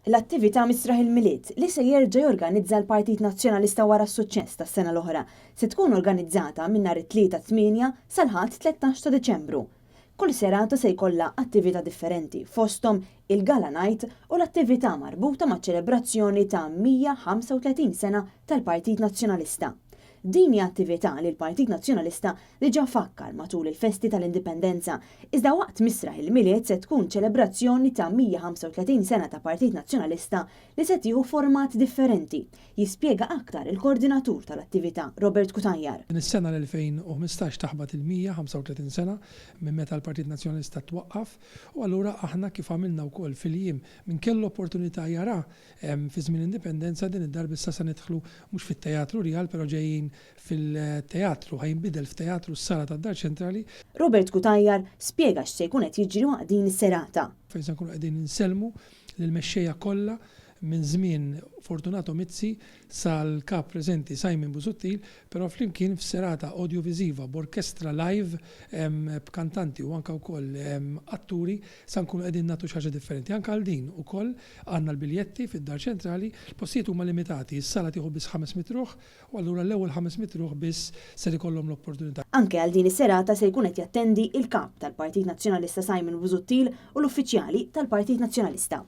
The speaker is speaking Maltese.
L-attività Misraħ il-Milied, li se jerġa' jorganizza l-Partit Nazzjonalista wara s-suċċess tas-sena l-oħra, se tkun organizzata minn nhar it-Tlieta 8 sal-Ħadd 13 ta' Diċembru. Kull serata se jkollha attività differenti, fosthom il-Gala Night u l-attività marbuta maċ-ċelebrazzjoni ta' 135 sena tal-Partit Nazzjonalista. Din hi attività li l-Partit Nazzjonalista diġà fakkar matul il-festi tal-Indipendenza, iżda waqt Misraħ il-Milied se tkun ċelebrazzjoni ta' 135 sena ta' Partit Nazzjonalista li se tieħu format differenti, jispjega aktar il-koordinatur tal-attività Robert Cutajar. Din is-sena l-2015 taħbat il-135 sena minn meta l-Partit Nazzjonalista twaqqaf u allura aħna kif għamilna wkoll fil-jiem min kellu opportunità jara fi żmien l-Indipendenza din id-darba issa se nidħlu mhux fit-Teatru Rjal però ġejjin fil-teatru, ħa jinbidel f'teatru s-sala tad-Dar Ċentrali. Robert Cutajar spjega x'se jkun qed jiġri waqt din is-serata. Fejn se nkunu qegħdin insellmu lill-mexxejja kollha minn żmien Fortunato Mizzi sal-Kap preżenti Simon Busuttil, però flimkien f'serata awdjoviżiva b'orkestra live, b'kantanti u anke wkoll atturi, sa nkunu qegħdin nagħtu xi ħaġa differenti. Anke għal din ukoll għandna l-biljetti fid-Dar Ċentrali, l-postijiet huma limitati, is-sala tieħu biss 500 ruħ u allura l-ewwel 500 ruħ biss ser ikollhom l-opportunità. Anke għal din is-serata se jkun qed jattendi il-Kap tal-Partit Nazzjonalista Simon Busuttil u l-uffiċjali tal-Partit Nazzjonalista.